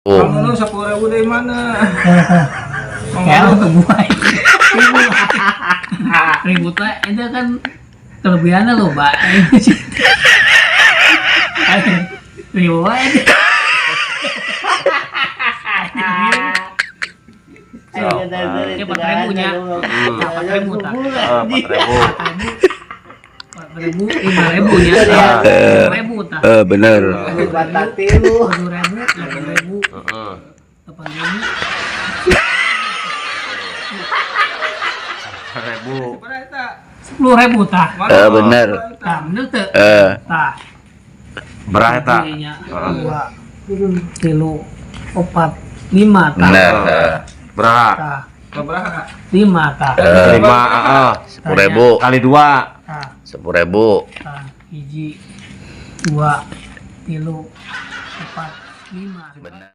Oh. Mang Nunu 10.000 dari mana? Mang Ya, Nunu. untuk gua ribu ribu teh itu kan kelebihannya loh, Pak. Ribu wae. Ya, 4.000 nya. 4.000 tah. 4.000. 4.000, 5.000 nya. 5.000 tah. Bener. 7.000, 8.000, 8.000. Ribu. Berapa eta? 10.000 tah. Bener. Tah, bener teu? Tah. Berapa eta? Nya, dua, tilu, opat, lima tah. Bener. Berapa? Tah, Berapa? lima tah. 5, heeh. 10.000. Kali 2. Tah, 10.000. tah, hiji, dua, tilu, opat, lima. Bener.